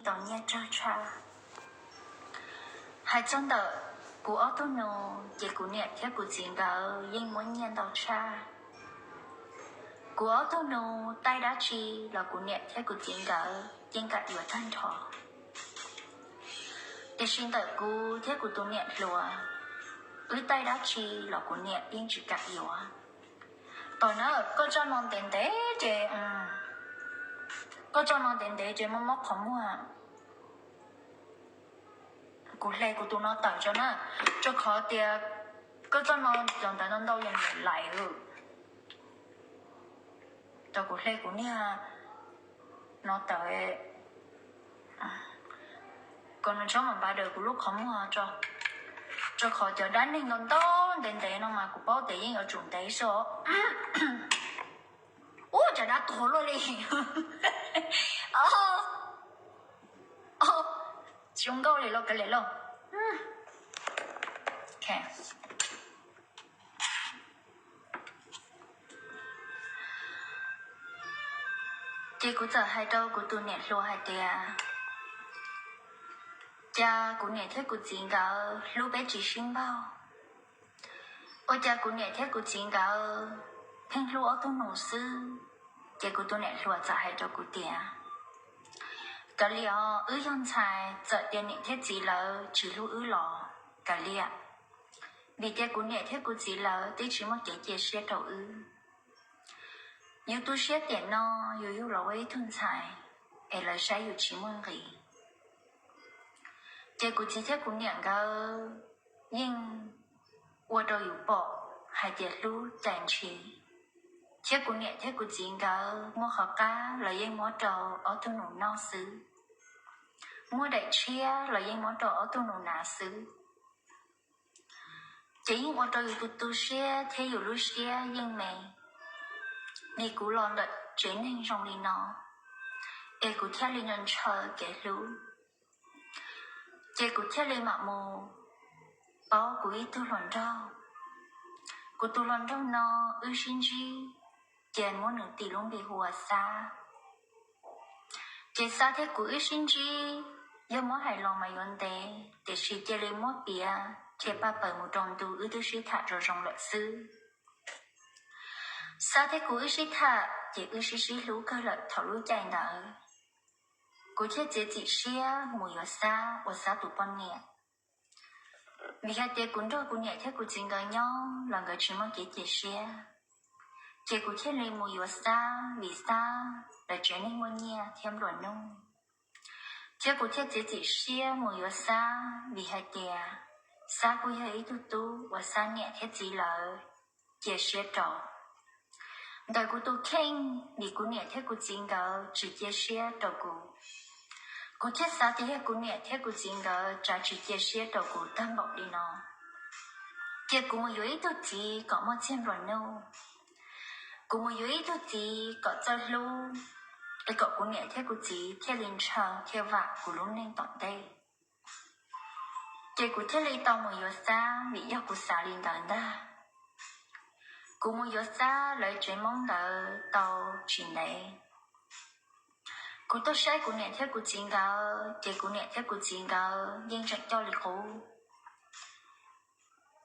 tau nyiaj tsawg tshaj. Hais txog ntawm kuv ob tug nus ces kuv niam thiab kuv txiv nkawd yeej muab nyiaj ntau tshaj. Kuv ob tug nus taij dab tsi los kuv niam thiab kuv txiv nkawd yeej kam yuav tag nrho. Tiam sis ntawm kuv thiab kuv tus niam hluas, wb taij dab tsi los kuv niam yeej tsis kam yuav. Tom na, koj tso no ntev ntev ces, koj tso no ntev ntev ces mob mob qhov muag. Kuv hle kuv tus no tawm tso na, rau qhov tias koj txoj no cov ntawv ntau ntau yog niam lais lawm. Tau kuv hle kuv niag no tawm, kom nws txhob mam npav daws kuv lub qhov muag tso, rau qhov cov dab neeg ntau ntau ntev ntev no mas kuv paub tias yeej yuav tsum ntev xwb os. Ub, cov dab tuag luaj li. Zoo nkauj li lauj, kav liam lauj. Ces kuv txawm hais rau kuv tus niam hluas hais tias, cas kuv niam thiab kuv txiv nkawd hlub peb tsis sib npaug? Ua cas kuv niam thiab kuv txiv nkawd pheej hlub ob tug nus xwb? Ces kuv tus niam hluas txawm hais rau kuv tias, kav liam os, wb yog ntxhais, txawm tias niam thiab txiv lawv tsis hlub wb los kav liam, vim tias kuv niam thiab kuv txiv lawv twb tsis muaj kev cia siab rau wb. Yus tu siab tiam no, yus yug los ua ib tug ntxhais, es lawv saib yus tsis muaj nqis. Ces kuv txiv thiab kuv niam nkawd yeej ua rau yus pom hais tias hlub cais ntshis, thiab kuv niam thiab kuv txiv nkawd muaj qhov qab los yeej muab rau ob tug nus noj xwb, muaj daim tshiab los yeej muab rau ob tug nus hnav xwb. Ces yeej ua rau yus tu tu siab thiab yus lub siab yeej me, vim kuv los ntawm tsev neeg zoo li no, es kuv thiaj li nco ntshaw kev hlub. Ces kuv thiaj li mam mus paub kuv ib tug hluas nraug. Kuv tus hluas nraug no wb sib ntsib, ces muab nws tis lub npe hu ua Xab. Ces Xab thiab kuv wb sib ntsib, yog muab hais los mas yuav ntev, tiam sis cia li muab piav qhia paj paws mus rau ntu wb twb sib tham zoo zoo lawm xwb. Xab thiab kuv wb sib tham ces wb sib sib hlub kawg lawm thaum lub caij ntawd. Kuv thiaj txiav txim siab mus yuav Xab ua Xab tus poj niam. Vim hais tias kuv nrog kuv niam thiab kuv txiv nkawd nyob los nkawd tsis muaj kev cia siab, ces kuv thiaj li mus yuav Xab vim Xab lawv tsev neeg muaj nyiaj thiab nplua nuj. Thiab kuv thiaj txiav txim siab mus yuav Xab vim hais tias Xab kuj yog ib tug tub uas Xab niam thiab txiv lawv cia siab rau. Ntawm kuv tus kheej, vim kuv niam thiab kuv txiv nkawd tsis cia siab rau kuv, kuv thiaj xav tias yog kuv niam thiab kuv txiv nkawd tsav tsis cia siab rau kuv tag npaum li no, ces kuv mus yuav ib tug txiv kom muaj txiag nplua nuj. Kuv mus yuav ib tug txiv kom txawj hlub, es kom kuv niam thiab kuv txiv thiaj li ntshaw thiaj vam kuv lub neej tom ntej. Ces kuv thiaj li tau mus yuav Xab vim yog kuv xav li ntawd ntag. Kuv mus yuav Xab lawv tsev Hmoob ntawd tau tsis ntev, kuv tuaj saib kuv niam thiab kuv txiv nkawd, ces kuv niam thiab kuv txiv nkawd yeej tseem coj li qub.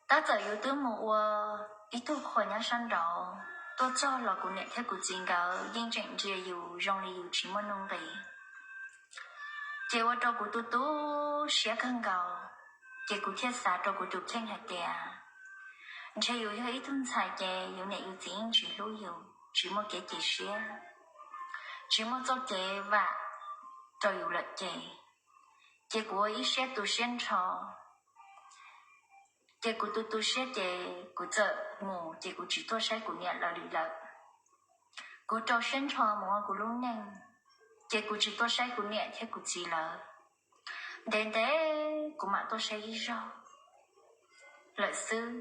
Tab txawm yus twb mus ua ib tug qhua nyob sab nraud, tuaj txog los kuv niam thiab kuv txiv nkawd yeej tseem ntsia yus zoo li yus tsis muaj nuj nqis. Ces ua rau kuv tu tu siab kawg nkaus, ces kuv thiaj xav rau kuv tus kheej hais tias, ntshe yus yog ib tug ntxhais ces yus niam yus txiv yeej tsis hlub yus, tsis muaj kev cia siab, tsis muaj txoj kev vam rau yus lawm ces, ces kuv ua ib siab tu siab nrho. Ces kuv tu tu siab ces kuv txawm mus ces kuv tsis tuaj saib kuv niam lawv li lawm. Kuv rau siab nrho mus ua kuv lub neej, ces kuv tsis tuaj saib kuv niam thiab kuv txiv lawv. Ntev ntev kuv mam tuaj saib ib zaug lawm xwb.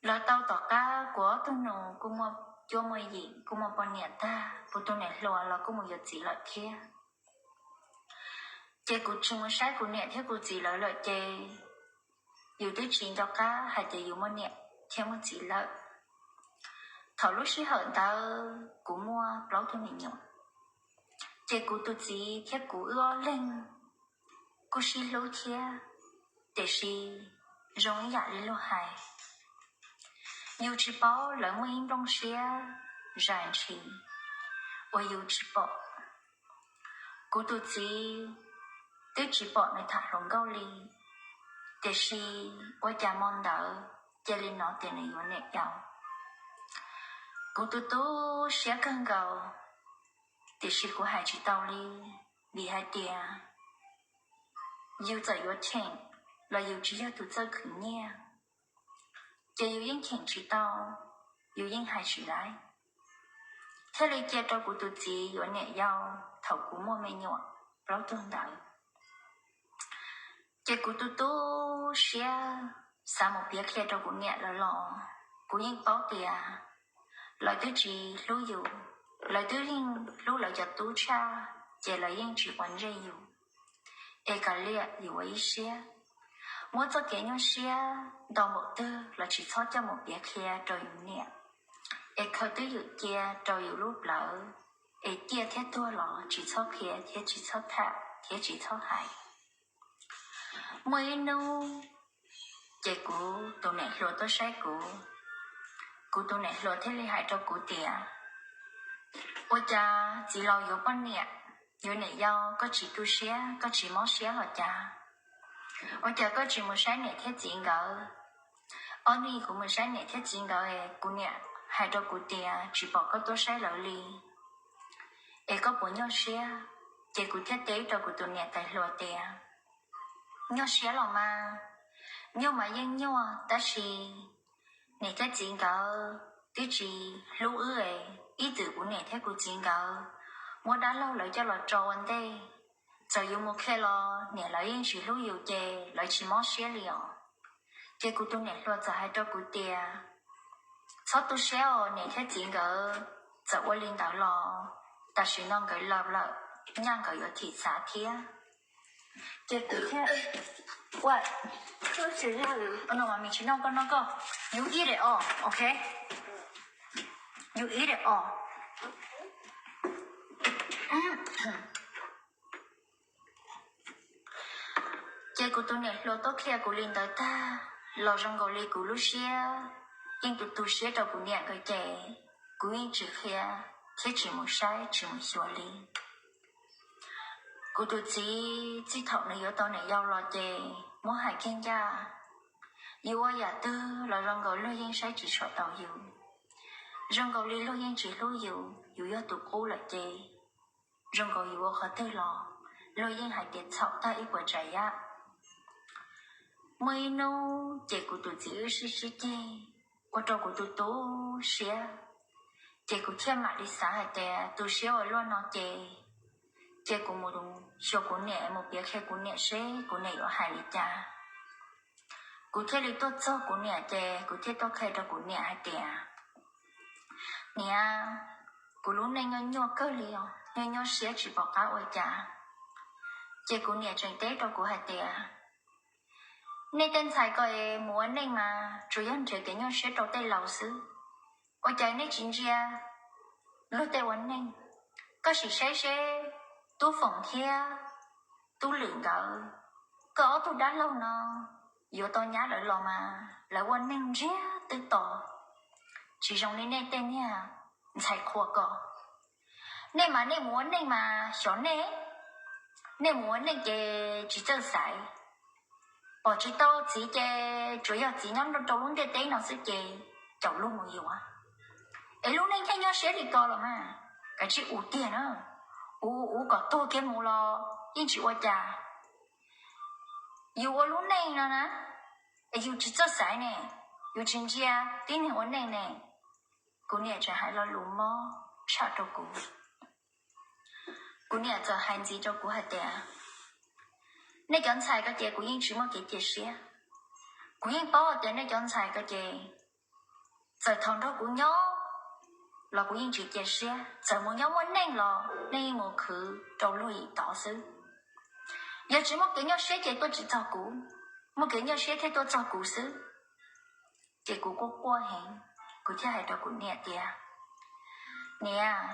Los tau tom qab kuv ob tug nus kuj muaj cuab muaj yim kuj muaj poj niam tag, kuv tus niam hluas los kuj mus yuav txiv lawm thiab. Ces kuv tsis mus saib kuv niam thiab kuv txiv lawv lawm ces yus twb tsis nco qab hais tias yus muaj niam thiab muaj txiv lawm. Thaum lub sij hawm ntawd kuv muaj plaub tug me nyuam. Ces kuv tus txiv thiab kuv wb ob leeg kuj sib hlub thiab, tiam sis zoo ib yam li luag hais, yus tsis paub lawv muaj ib nplooj siab zais ntshis uas yus tsis pom. Kuv tus txiv twb tsis pom nws tham hluas nkauj li, tiam sis ua cas hmo ntawd cia li hnov tias nws yuav niam yau. Kuv tu tu siab kawg nkaus, tiam sis kuv hais tsis tau li, vim hais tias yus txawm yuav cheem los yus tsis yog tus txawj khwv nyiaj, ces yus yeej cheem tsis tau, yus yeej hais tsis laib, thiaj li cia rau kuv tus txiv yuav niam yau thaum kuv muaj me nyuam plaub tug ntawd. Ces kuv tu tu siab xav mus piav qhia rau kuv niam lawv los kuv yeej paub tias lawv twb tsis hlub yus, lawv twb yeej hlub lawv cov tub tshaj, ces lawv yeej tsis quav ntsej yus. Es kav liam yus ua ib siab, muab txoj kev nyuaj siab ntau npaum twg los tsis txhob coj mus piav qhia rau yus niam, es khaws twj ywm cia rau yus lub plawv, es ciaj thiab tuag los tsis txhob qhia thiab tsis txhob tham thiab tsis txhob hais. Muaj ib hnub ces kuv tus niam hluas tuaj saib kuv, kuv tus niam hluas thiaj li hais rau kuv tias, ua cas txiv laus yuav poj niam, yuav niam yau koj tsis tu siab koj tsis mob siab los cas? Ua cas koj tsis mus saib niam thiab txiv nkawd? Ob hnub kuv mus saib niam thiab txiv nkawd es kuv niam hais rau kuv tias tsis pom koj tuaj saib lawv li, es koj puas nyuaj siab? Ces kuv thiaj teb rau kuv tus niam tais hluas tias, nyuaj siab los mas, nyuaj mas yeej nyuaj, tab sis niam thiab txiv nkawd twb tsis hlub wb es ib txwm kuv niam thiab kuv txiv nkawd muab dab laug lawv coj los tso ua ntej. Txawm yus mus qhia los niam lawv yeej tsis hlub yus ces lawv tsis mob siab li os. Ces kuv tus niam hluas txawm hais rau kuv tias, txhob tu siab os, niam thiab txiv nkawd txawm ua li ntawd los tam sim no nkawd laus lawm, nyaj nkawd yuav thim xav thiab. Ces kuv thiaj, what? No, mommy, no, koj noj koj. You eat it all, okay? You eat it all. Ces kuv tus niam hluas tuaj qhia kuv li ntawd tag los zoo nkaus li kuv lub siab yeej tu tu siab rau kuv niam nkawd ces kuv yeej tsis qhia thiab tsis mus saib tsis mus xyuas li. Kuv tus txiv txij thaum nws yuav tau niam yau los ces muab hais kiag ncaj, yus ua yam twg los zoo nkaus luag yeej saib tsis tshua tau yus. Zoo nkaus li luag yeej tsis hlub yus, yus yog tus qub lawm ces zoo nkaus yus ua qhov twg los luag yeej hais tias txhaum tag ib puas tsav yam. Muaj ib hnub ces kuv tus txiv wb sib sib ceg, ua rau kuv tu tu siab. Ces kuv thiaj mam li xav hais tias tu siab ua luaj no ces, ces kuv mus xyuas kuv niam, mus piav qhia kuv niam seb kuv niam yuav hais li cas. Kuv thiaj li tuaj txog kuv niam ces kuv thiaj tuaj qhia rau kuv niam hais tias, niam, kuv lub neej nyuaj nyuaj kawg li os, nyuaj nyuaj siab tsis pom qab ua cas. Ces kuv niam tseem teb rau kuv hais tias, nej tej ntxhais ko es mus ua neej mas tsuas yog nrhiav kev nyuaj siab rau tej laus xwb. Ua cas nej tsis ntsia luag tej ua neej? Koj sim saib seb Tub Foom thiab Tub Lwm nkawd, koj ob tug dab laug no, yuav tau nyab lawv los mas lawv ua neej ntsiag twb to, tsis zoo li nej tej niag ntxhais qhua ko. Nej mas nej mus ua neej mas xyov nej, nej mus ua neej ces tsis txawj xaiv, pom tsis tau txiv ces tsuas yog txiv nyob rau lub ntiaj teb no xwb ces caum luag mus yuav. Es lub neej thiaj nyuaj siab li ko los mas, kav tsij ua tiag na, ua ua kom tuag kiag mus los yeej tsis ua cas. Yus ua lub neej no na, es yus tsis txawj xaiv ne, yus tsis ntsia tib neeg ua neej ne. Kuv niam tseem hais lo lus mob tshaj rau kuv. Kuv niam txawm hais ntxiv rau kuv hais tias, nej cov ntxhais ko ces kuv yeej tsis muaj kev cia siab. Kuv yeej paub tias nej cov ntxhais ko ces txawm thaum nrog kuv nyob los kuv yeej tsis cia siab, txawm mus nyob muaj neej los nej yeej mus khwv rau luag yim tod xwb. Yog tsis muaj kev nyuaj siab ces tuaj tsis txog kuv, muaj kev nyuaj siab thiaj tuaj txog kuv xwb. Ces kuv quaj quaj heev, kuv thiaj hais rau kuv niam tias, niam,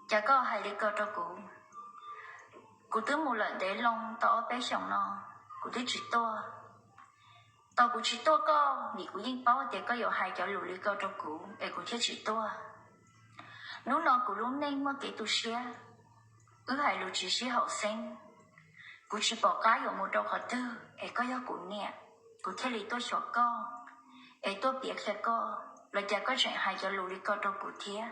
cas koj hais li ko rau kuv? Kuv twb mus lawm ntev loo tau ob peb xyoos no, kuv twb tsis tuaj. Tau kuv tsis tuaj koj vim kuv yeej paub tias koj yuav hais cov lus li ko rau kuv es kuv thiaj tsis tuaj. Hnub no kuv lub neej muaj kev tu siab, wb hais lus tsis sib haum xeeb. Kuv tsis pom qab yuav mus rau qhov twg es koj yog kuv niam, kuv thiaj li tuaj xyuas koj es tuaj piav qhia koj, los cas koj tseem hais cov lus li ko rau kuv thiab?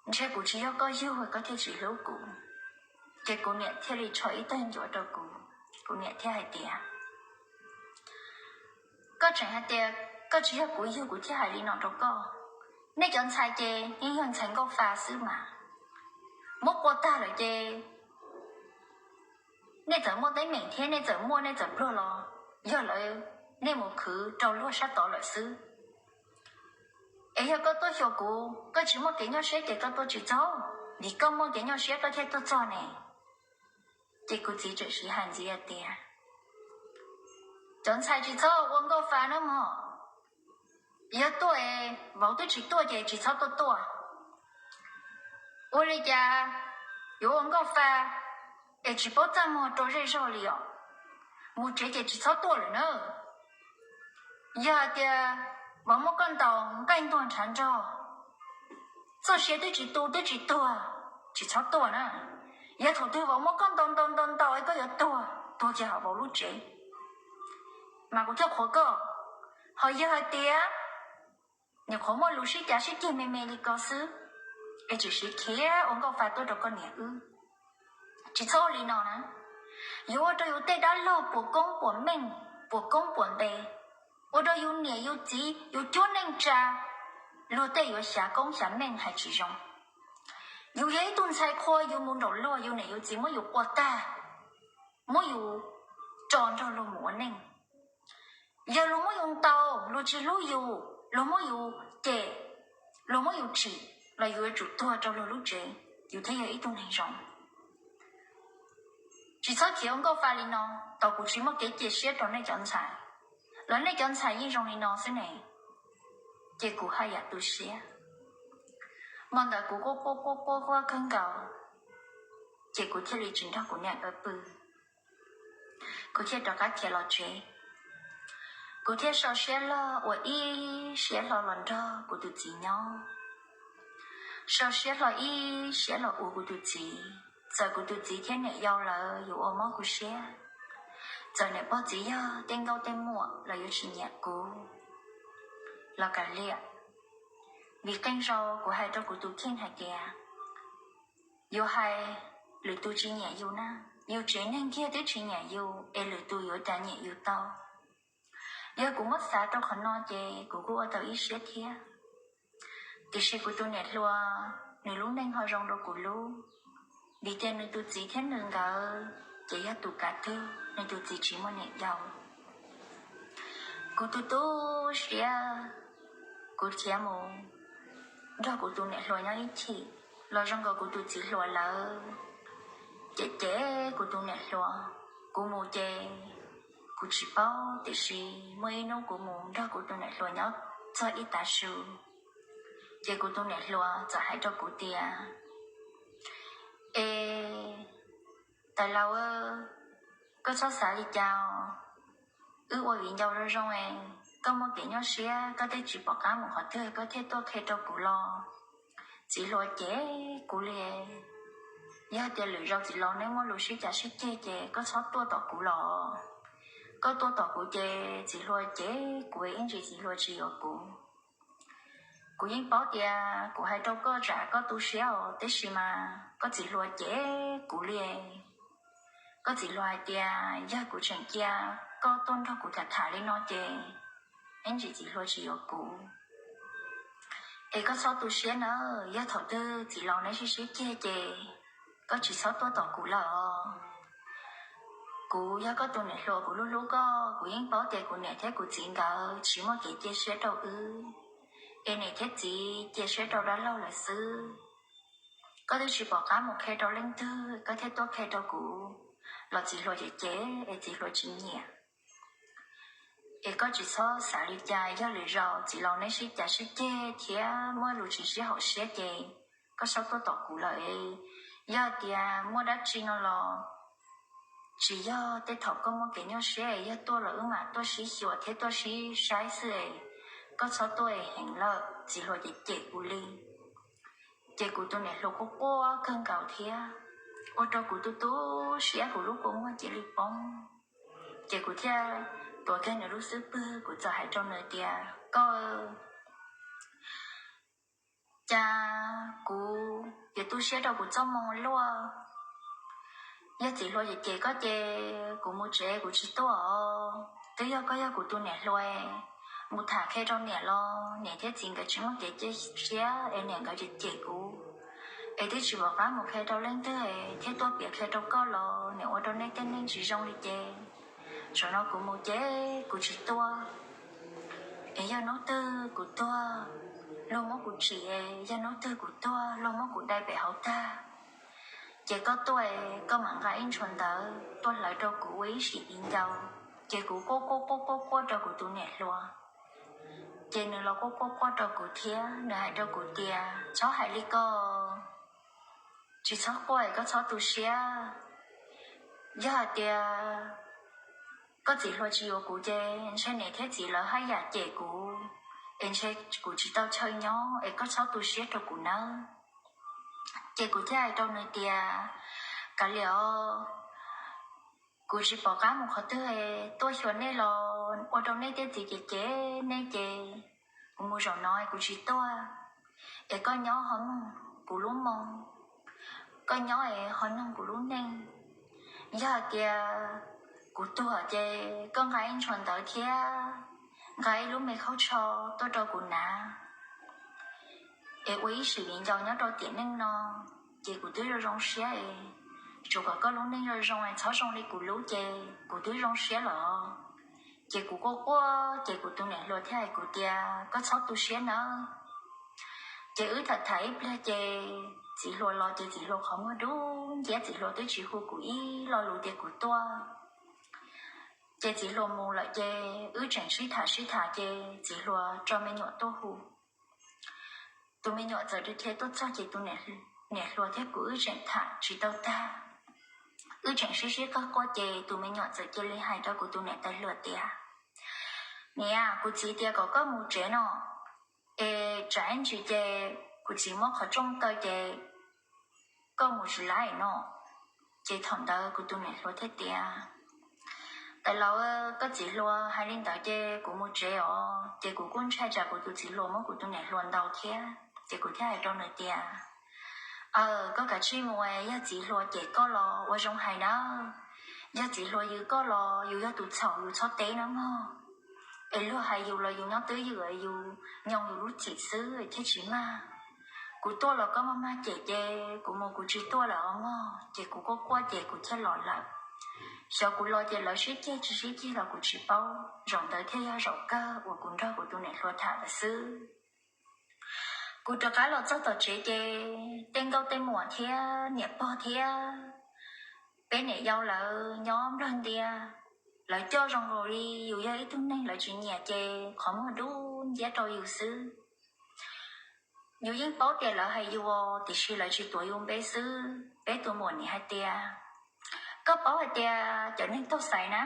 Ntshe kuv tsis yog koj yug koj thiaj tsis hlub kuv. Ces kuv niam thiaj li tsho ib tag ncuav rau kuv, kuv niam thiaj hais tias, koj tseem hais tias koj tsis yog kuv yug kuv thiaj hais li no rau koj. Nej cov ntxhais ces yeej yog ntxhais nkauj fa xwb mas, muab qua tag lawm ces nej txawm muaj teeb meem thiab nej txawm muaj nej txawm pluag los yog lawv, nej mus khwv rau luag sab tod lawm xwb. Es yog koj tuaj xyuas kuv, koj tsis muaj kev nyuaj siab ces koj tuaj tsis txog, vim koj muaj kev nyuaj siab koj thiaj tuaj txog ne. Ces kuv txiv tseem siv hais ntxiv hais tias, cov ntxhais tsis txhob ua nkauj fa nawb mog. Yog tuaj es vauv twb tsis tuaj ces tsis txhob tuaj tuaj. Ua li cas yuav ua nkauj fa es tsis paub txaj muag rau zej zog li os. Mus tsev ces tsis txhob tuaj lawm na. Yog hais tias vauv muab koj ntaus nqaij ntuag ntshav nrog, txoj sia twb tsis tu twb tsis tuag, tsis txhob tuaj na. Yog thaum twg vauv muab koj ntaus ntaus ntaus ntaus es koj yuav tuag, tuag ces hauv vauv lub tsev, mas kuv thiaj qhuas koj. Ho yog hais tias nyuam qhuav muaj lus sib cav sib ceg me me li ko xwb, es tseem siv khiav ua nkauj fa tuaj rau koj niam wb, tsis txhob ua li no na. Yuav ua rau yus tej dab laug puas koob puas meej, puas koob puas npe, ua rau yus niam yus txiv yus cuab neej tsa, luag tej yuav xyav koob xyav meej hais tsis zoo. Yus yog ib tug ntxhais qhua, yus mus nraum luag yus niam yus txiv muab yus qua tag, muab yus tso nrog luag mus ua neej. Yog luag muab yus ntaus, luag tsis hlub yus, luag muab yus cem, luag muab yus tsim, los yus yuav tsum tuag rau luag lub tsev, yus thiaj yog ib tug neeg zoo. Tsis txhob khiav ua nkauj fa li no, tau kuv tsis muaj kev cia siab rau nej cov ntxhais, los nej cov ntxhais yeej zoo li no xwb ne. Ces kuv haj yam tu siab. Hmo ntawd kuv quaj quaj quaj quaj quaj kawg nkaus, ces kuv thiaj li tsis nrog kuv niam nkawd pw. Kuv thiaj rov qab khiav los tsev. Kuv thiaj sau siab log ua ib siab hlo los nrog kuv tus txiv nyob. Sau siab hlo ib siab los ua kuv tus txiv. Txawm kuv tus txiv thiab niam yau lawv yuav ua mob kuv siab, txawm niam pog txiv yog tej nkauj tej muam los yuav tsis nyiam kuv los kav liam. Vim qee zaus kuv hais rau kuv tus kheej hais tias, yuav hais lwm tus tsis nyiam yus na, yus tsev neeg kiag twb tsis nyiam yus es lwm tus yuav cas nyiam yus tau. Yog kuv muab xav rau qhov no ces kuv kuj ua tau ib siab thiab. Tiam sis kuv tus niam hluas, nws lub neej ho zoo rau kuv lub, vim tias nws tus txiv thiab nws nkawd ces yog tus kav twg, nws tus txiv tsis muaj niam yau. Kuv tu tu siab, kuv khiav mus nrog kuv tus niam hluas nyob ib chim, los zoo nkaus kuv tus txiv hluas lawv cem cem kuv tus niam hluas. Kuv mus ces kuv tsis paub, tiam sis muaj ib hnub kuv mus nrog kuv tus niam hluas nyob txog ib tav su, ces kuv tus niam hluas txawm hais rau kuv tias, es tais laus, koj txhob xav li cas, wb ua viv ncaus zoo zoo es koj muaj kev nyuaj siab koj thiaj tsis pom qab mus qhov twg koj thiaj tuaj qhia rau kuv los. Txiv hluas cem kuv li, yog tias lwm zaus txiv laus neb muaj lus sib cav sib ceg ces koj txhob tuaj tom kuv los. Koj tuaj tom kuv ces txiv hluas cem kuv ib ntsis txiv hluas tsis yuav kuv. Kuv yeej paub tias kuv hais rau koj tsam koj tu siab os, tiam sis mas koj txiv hluas cem kuv li. Koj txiv hluas hais tias yog kuv tseem cia koj tuaj nrog kuv tham tham li no ces ib ntsis txiv hluas tsis yuav kuv. Es koj txhob tu siab na, yog thaum twg txiv laus neb sib sib ceg ces koj tsis txhob tuaj tom kuv lawm os. Kuv yog koj tus niam hluas, kuv hlub hlub koj, kuv yeej paub tias kuv niam thiab kuv txiv nkawd tsis muaj kev cia siab rau wb, es niam thiab txiv cia siab rau dab laug lawm xwb. Koj twb tsis pom qab mus qhia rau leej twg koj thiaj tuaj qhia rau kuv los txiv hluas cem cem es txiv hluas tsis nyiam. Es koj tsis txhob xav li cas, yog lwm zaus txiv laus neb sib cav sib ceg thiab muaj lus tsis sib haum siab ces koj txhob tuaj tom kuv lawm es Yog tias muaj dab tsi no los tsis yog tej thaum koj muaj kev nyuaj siab es yog tuaj los wb mam tuaj sib xyuas thiab tuaj sib saib xwb es, koj txhob tuaj es heev lawm. Txiv hluas ces cem kuv li. Ces kuv tus niam hluas quaj quaj kawg nkaus thiab, ua rau kuv tu tu siab, kuv lub kua muag cia li poob. Ces kuv thiaj tuav kiag nws lub xub pwg, kuv txawm hais rau nws tias, koj, cas kuv yuav tu siab rau kuv txoj moo luaj. Yog txiv hluas cem cem koj ces kuv mus tsev kuv tsis tuaj os. Twb yog koj yog kuv tus niam hluas, mus tham qhia rau niam los niam thiab txiv nkawd tsis muaj kev cia siab es niam nkawd cem cem kuv, es twb tsis pom qab mus qhia rau leej twg thiab tuaj piav qhia rau koj los niam ua rau nej tej neeg tsis zoo li ces, zaum no kuv mus ces kuv tsis tuaj. Es yog hnub twg kuv tuag, luag muab kuv tsim, es yog hnub twg kuv tuag luag muab kuv dai pem hauv tag, ces koj tuaj es koj mam nqa ib ntshua ntawv tuaj hlawv rau kuv ua ib sim viv ncaus. Ces kuv quaj quaj quaj quaj quaj rau kuv tus niam hluas, ces nws los quaj quaj quaj rau kuv thiab, nws hais rau kuv tias, txhob hais li ko, tsis txhob quaj es koj txhob tu siab. Yog hais tias koj txiv hluas tsis yuav kuv ces ntshe niam thiab txiv lawv haj yam cem kuv, es ntshe kuv tsis tau chaw nyob es koj txhob tu siab rau kuv nawb. Ces kuv thiaj hais rau nws tias, kav liam os, kuv tsis pom qab mus qhov twg, tuaj xyuas nej los ua rau nej tej txiv cem cem nej ces kuv mus zaum no kuv tsis tuaj. Es koj nyob ho mloog kuv lub moo, koj nyob es ho mloog kuv lub neej. Yog hais tias kuv tuag ces koj nqa ib ntshua ntawv thiab nqa ib lub me khaub tsho tuaj rau kuv hnav, es ua ib sim viv ncaus nyob rau tiam neej no. Ces kuv twb zoo zoo siab es, tsuas kom koj lub neej zoo zoo es txhob zoo li kuv lub ces kuv twb zoo siab lawm. Ces kuv quaj quaj ces kuv tus niam hluas thiaj hais kuv tias, koj txhob tu siab nawb. Ces wb tham tham ib pliag ces txiv hluas los ces txiv hluas qhov muag dub nciab, txiv hluas twb tsis hu kuv ib lo lus tias kuv tuaj. Ces txiv hluas mus lawm ces wb tseem sib tham sib tham ces txiv hluas tso me nyuam tuaj hu. Tus me nyuam txawm dhia tuaj txog ces tus niam hluas thiab kuv wb tseem tham tsis tau tag. Wb tseem sib sib qawg quaj ces tus me nyuam txawm cia li hais rau kuv tus niam tais hluas tias, niam, kuv txiv tias kom koj mus tsev no, es tsam ib ntsis ces kuv txiv muab qhov rooj kaw ces koj mus tsis laib no. Ces thaum ntawd kuv tus niam hluas thiaj tias, tais laus, koj txiv hluas hais li ntawd ces kuv mus tsev os. Ces kuv kuj ntshai tsam kuv tus txiv hluas muab kuv tus niam hluas ntaus thiab, ces kuv thiaj hais rau nws tias, aw, koj kav tsij mus, yog txiv hluas cem koj los ua zoo hais nawb. Yog txiv hluas yws koj los yus yog tus txhaum yus txhob teb nawb mog. Es luag hais yus los yus nyob twj ywm, yus nyoos yus lub txim xwb thiaj tsis mag. Kuv tuaj los koj maj mag cem ces kuv mus kuv tsis tuaj lawm os mog. Ces kuv quaj quaj ces kuv thiaj los lawm. Xyov kuv los ces lawv sib ceg tsis sib ceg los kuv tsis paub. Zaum ntawd thiaj yog zaum kawg uas kuv nrog kuv tus niam hluas tham lawm xwb. Kuv rov qab los txog tom tsev ces tej nkauj tej muam thiab niam pog thiab peb niam yau lawv nyob nplog ntias. Lawv coj zoo nkaus li yus yog ib tug neeg lawv tsis nyiam ces qhov muag dub nciab rau yus xwb. Yus yeej paub tias lawv hais yus, tiam sis lawv tsis tuav yus npe xwb. Peb tus muam nim hais tias, koj paub hais tias cov neeg taug xaiv na,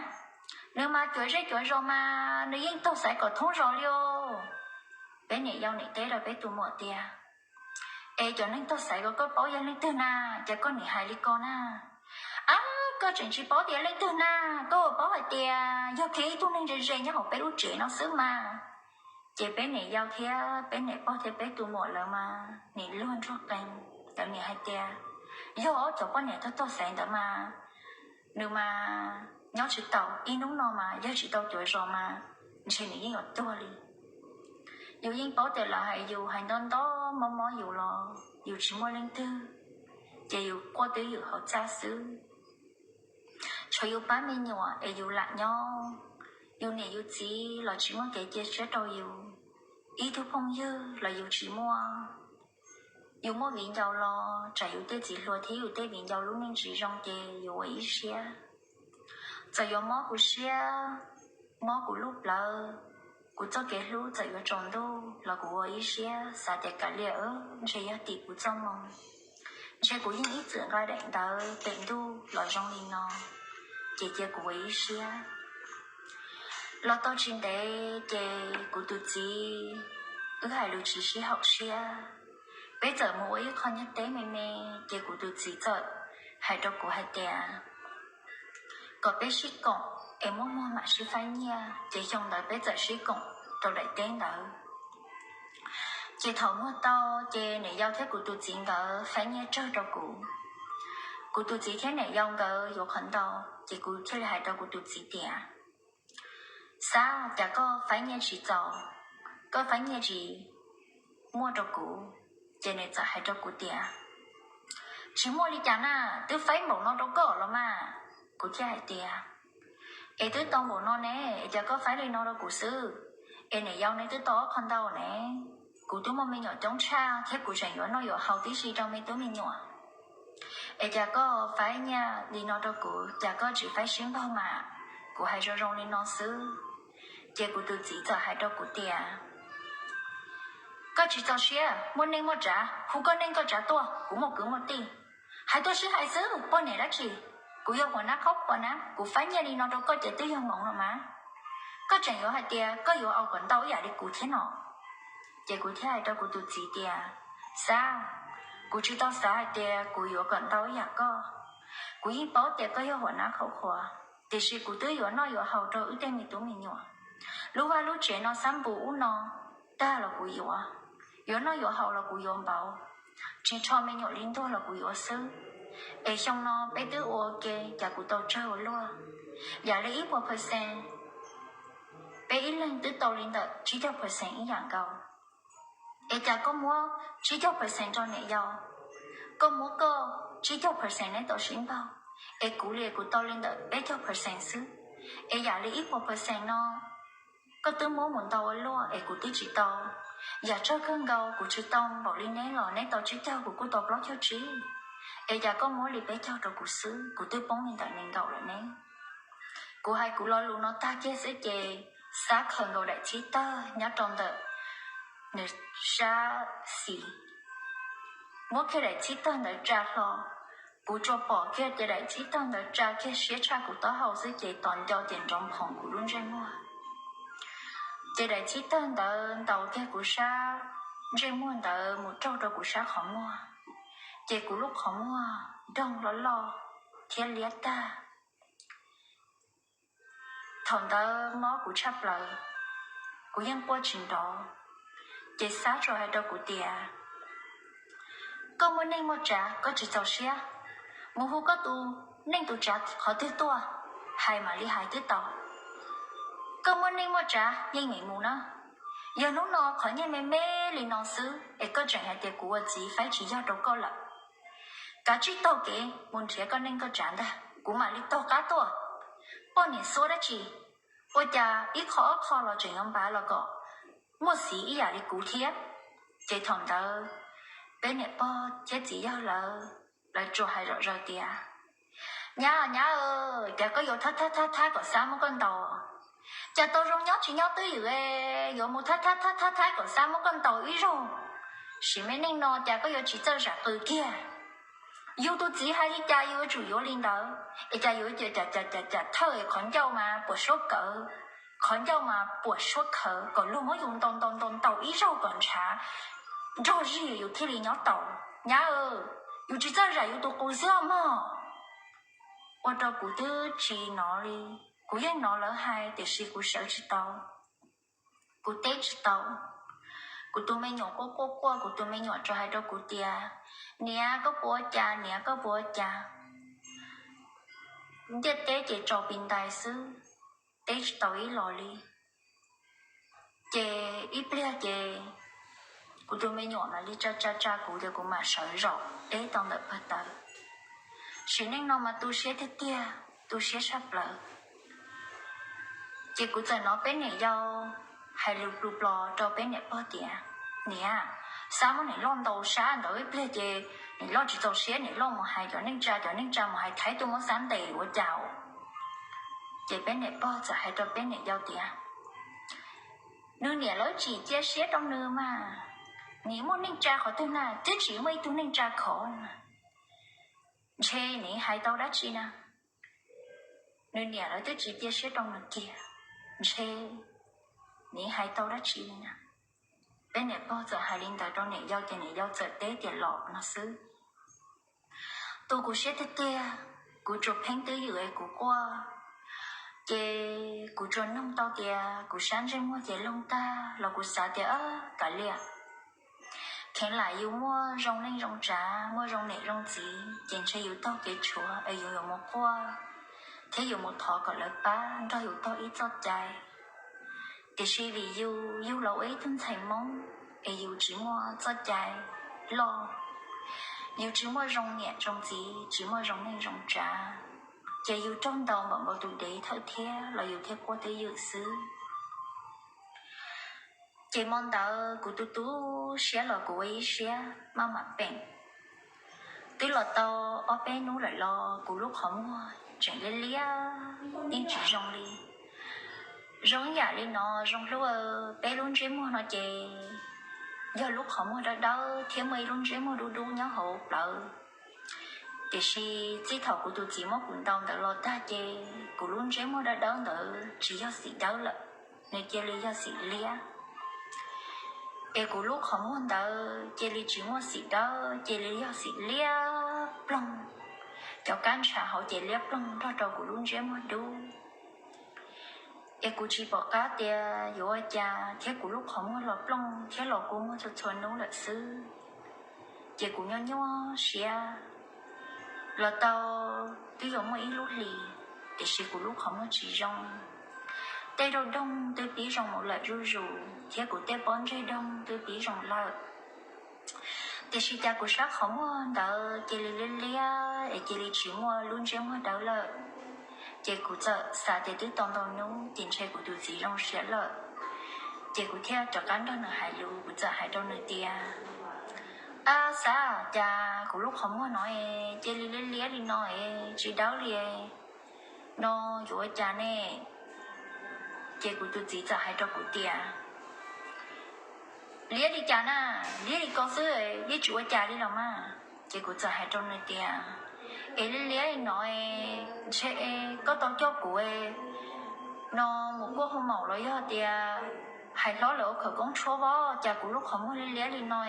nws mas cuav zej cuav zos mas nws yeej taug xaiv kom thoob zos li os. Peb niam yau nim teb rau peb tus muam tias, es cov neeg taug xaiv ko koj paub yog leej twg na, cas koj nim hais li ko na? Ab, koj tseem tsis paub tias leej twg na, koj paub hais tias yog kiag ib tug neeg ze ze nyob hauv peb lub tsev no xwb mas. Ces peb niam yau thiab peb niam pog thiab peb tus muam lawv mas nim luag ntsuag qees, lawv nim hais tias, yog ob cov poj niam taug taug xaiv ntawd mas nws mas nyob tsis taus, ib hnub no mas yog tsis tau cuav zos mas ntshe nws yeej yuav tuag li. Yus yeej paub tias lawv hais yus, hais nto nto mob mob yus los yus tsis muaj leej twg, ces yus quaj twj ywm hauv txaj xwb. Tshuav yus pab me nyuam es yus lam nyob, yus niam yus txiv los tsis muaj kev cia siab rau yus, ib tug phooj ywg los yus tsis muaj. Yus muaj viv ncaus los tsam yus tej txiv hluas thiab yus tej viv ncaus lub neej tsis zoo ces yus ua ib siab. Txawm yuav mob kuv siab, mob kuv lub plawv, kuv txoj kev hlub txawm yuav tsaus ntuj los kuv ua ib siab xav tias kav liam, ntshe yog tim kuv txoj moo. Ntshe kuv yeej ib txwm nqa daim ntawv pem ntuj los zoo li no, ces cia kuv ua ib siab. Los tau tsis ntev ces kuv tus txiv, wb hais lus tsis sib haum siab, peb txawm mus ua ib qho nyob teb me me, ces kuv tus txiv txawm hais rau kuv hais tias kom peb sib koom es muaj muag mam sib faib nyiaj, ces xyoo ntawd peb txawm sib koom rau daim teb ntawd. Ces thaum muag tau, ces niam yau thiab kuv tus txiv nkawd faib nyiaj tsawg rau kuv. Kuv tus txiv thiab niam yau nkawd yuav qhov ntau, ces kuv thiaj li hais rau kuv tus txiv tias, Xab, cas koj faib nyiaj tsis txaus, koj faib nyiaj tsis muaj rau kuv? Ces nws txawm hais rau kuv tias, Tsis muaj li cas na, twb faib npaum no rau koj los mas. Kuv thiaj hais tias, Es twb tau npaum no ne, es cas koj faib li no rau kuv xwb? Es niam yau neb twb tau ob qho ntau ne, kuv twb muaj me nyuam coob tshaj thiab kuv tseem yuav noj yuav haus tib si rau me tub me nyuam. Es cas koj faib nyiaj li no rau kuv, cas koj tsis faib sib npaug mas? Kuv hais zoo zoo li no xwb, ces kuv tus txiv txawm hais rau kuv tias, Koj tsis txaus siab, muaj neej muaj tsav, hu koj neej koj tsav tuaj, kuv muaj kwv muaj tij. Hais tuaj sib hais xwb, poj niam dab tsi? Kuv yog huas nab qhaub qhuas na, kuv faib nyiaj li no rau koj ces twb yog hmoov no mas. Koj tseem yuav hais tias koj yuav ua kom ntau ib yam li kuv thiab no. Ces kuv thiaj hais rau kuv tus txiv tias, Xab, kuv tsis tau xav hais tias kuv yuav kom ntau ib yam koj. Kuv yeej paub tias koj yog huas nab qhaub qhuas, tiam sis kuv twb yuav noj yuav haus rau wb tej me tub me nyuam. Lub vaj lub tsev no xab npus ub no, tag los kuv yuav, yuav noj yuav haus los kuv yuav npaum, tsis tsho me nyuam li ntuag los kuv yuav xwb. Es xyoo no peb twb ua ke, cas kuv tau tsawg ua luaj. Yam li ib puas percent, peb ib leeg twb tau li ntawm tsib caug percent ib yam nkaus. Es cas koj muab tsib caug percent rau niam yau, koj muab koj tsib caug percent neb tau sib npaug, es kuv li kuv tau li ntawm peb caug percent xwb. Es yam li ib puas percent no, koj twb muab mus ntau ua luaj es kuv twb tsis tau. Yam tsawg kawg nkaus kuv tsis tau npaum li neb los neb tau tsib caug, kuv kuj tau plaub caug tsib. Es cas koj muab li peb caug rau kuv xwb, kuv twb poob li ntawm nees nkaum lawm ne. Kuv hais kuv lo lus no tag kiag xwb ces Xab khaws nkaus daim txhib tawg nyob rau ntawm nws sab xis, muab kiag daim txhib tawg ntawd tsa hlo. Kuv tsuas pom kiag ces daim txhib tawg ntawd tsa kiag siab tshaj kuv taub hau xwb ces tos nco ces nrov nphoov kuv lub ntsej muag. Ces daim txhib tawg ntawd ntaus kiag kuv sab ntsej muag ntawd mus raug rau kuv sab qhov muag, ces kuv lub qhov muag doog loj loj thiab liab tag. Thaum ntawd mob kuv tshaj plaws, kuv yeej quaj tsis nrov. Ces Xab tsuas hais rau kuv tias, koj muaj neej muaj tsav koj tsis txaus siab, mus hu koj tus neej tus tsav qhov twg tuaj, hais mam li hais twb tau. Koj muaj neej muaj tsav yeej meem mus na. Yog hnub no qhov nyiaj me me li no xwb es koj tseem hais tias kuv ua txiv faib tsis yog rau koj lawm. Kav tsij taug kev mus nrhiav koj neej koj tsav ntag, kuv mam li taug qab tuaj. Poj niam xuab dab tsi, ua cas ib qho ob qho los tseem yuav npav los kom muaj xiv ib yam li kuv thiab. Ces thaum ntawd peb niam pog thiab txiv yawg lawv, lawv tsuas hais zom zaws tias, nyab nyab, cas koj yuav thab thab thab thab kom Xab muab koj ntaus? Cas tau zoo nyob tsis nyob twj ywm, yuav mus thab thab thab thab thab kom Xab muab koj ntaus ib zaug? Sim me neej no cas koj yuav tsis txawj zam qws kiag? Yus tus txiv hais li cas yus yuav tsum yuav li ntawd, es cas yuav cia cas cas cas cas thawj qhov ncauj mas puas suab kawv, qhov ncauj mas puas suab khawv kom luag muab yus ntaus ntaus ntaus ntaus ib zaug kom ntshav nrog zig yus thiaj li nyob tau. Nyab, yus tsis txawj zam yus tus qus xwb mog. Ua rau kuv twb tsis hnov li, kuv yeej hnov lawv hais tiam sis kuv sawv tsis tau, kuv teb tsis tau. Kuv tus me nyuam quaj quaj quaj, kuv tus me nyuam tsuas hais rau kuv tias, niam koj puas ua cas, niam koj puas ua cas? Ntiaj teb ces tsaus pis ntais xwb, teb tsis tau ib los li. Ces ib pliag ces kuv tus me nyuam mam li tsa tsa tsa kuv ces kuv mam sawv zaum deb tau ntawm pawg taws. Sim neej no mas tu siab tiag tiag, tu siab tshaj plaws. Ces kuv txawm hnov peb niam yau hais lus plu plos rau peb niam pog tias, niam, Xab muab niam loj ntaus sab ntawd ib pliag ces niam loj tsis txaus siab, niam loj mus hais cov neej tsa, cov neej tsa mus hais Thaib tuaj muab Xab ntes ua cas. Ces peb niam pog txawm hais rau peb niam yau tias, nws niam lawv tsis cia siab rau nws mas, nws muaj neej tsa qhov twg na, twb tsis muaj ib tug neej tsa khov na. Ntshe nws hais tau dab tsi na, nws niam lawv twb tsis cia siab rau nws kiag, ntshe nws hais tau dab tsi li na. Peb niam pog txawm hais li ntawd rau niam yau ces niam yau txawm teb tias los no xwb. Tu kuv siab tiag tiag, kuv tsuas pheej twj ywm es kuv quaj, ces kuv tsuas nug tau tias kuv sab ntsej muag ces loog tag los kuv xav tias kav liam, kheev lam yus muaj zoo neej zoo tsav, muaj zoo niam zoo txiv ces ntshe yus taug kev tshuav es yus yuav mus quaj thiab yuav mus thov kom lawv pab nrog yus taug ib txoj cai. Tiam sis vim yus yug los ua ib tug ntxhais Hmoob es yus tsis muaj txoj cai loj, yus tsis muaj zoo niam zoo txiv, tsis muaj zoo neej zoo tsav, ces yus raug ntaus npaum nkaus tus dev thawj thiab los yus thiaj quaj twj ywm xwb. Ces hmo ntawd kuv tu tu siab los kuv ua ib siab maj mam peem. Twb los tau ob peb hnub lawm los kuv lub qhov muag tseem liab liab, yeej tsis zoo li. Zoo ib yam li no, zoo hlub, peb lub ntsej muag no ces yog lub qhov muag dawb dawb thiab muaj ib lub ntsej muag dub dub nyob hauv plawv. Tiam sis txij thaum kuv tus txiv muab kuv ntaus ntawd los tag ces kuv lub ntsej muag dawb dawb ntawd tsis yog xim dawb lawm, nws cia li yog xim liab. Es kuv lub qhov muag ntawd cia li tsis muaj xim dawb, cia li yog xim liab ploog. Cov kab ntshav hauv ces liab ploog nrog rau kuv lub ntsej muag dub. Es kuv tsis pom qab tias yuav ua cas thiab kuv lub qhov muag los ploog thiab los kua muag txhua txhua hnub lawm xwb. Ces kuv nyuaj nyuaj siab los tau twb yuav muaj ib lub hlis, tiam sis kuv lub qhov muag tsis zoo. Tej rooj doog twb pib zoo mus lawm zuj zus thiab kuv tej pob ntseg doog twb pib zoo lawm. Tiam sis cas kuv sab qhov muag ntawd cia li liab liab es cia li tsis muaj lub ntsej muag dawb lawm. Ces kuv txawm xav tias twb tau ntau hnub ces ntshe kuv tus txiv zoo siab lawm. Ces kuv thiaj rov qab nrog nws hais lus, kuv txawm hais rau nws tias, Ab xav cas kuv lub qhov muag no es cia li liab liab li no es tsis dawb li no, yuav ua cas ne? Ces kuv tus txiv txawm hais rau kuv tias, Liab li cas na, liab li ko xwb, yeej tsis ua cas li los mas. Ces kuv txawm hais rau nws tias, Es liab liab li no, ntshe koj tau coj kuv no mus kuaj hoo maum los yog tias hais hlob lawv ua khawv koob tshuab vov, cas kuv lub qhov muag liab liab li no,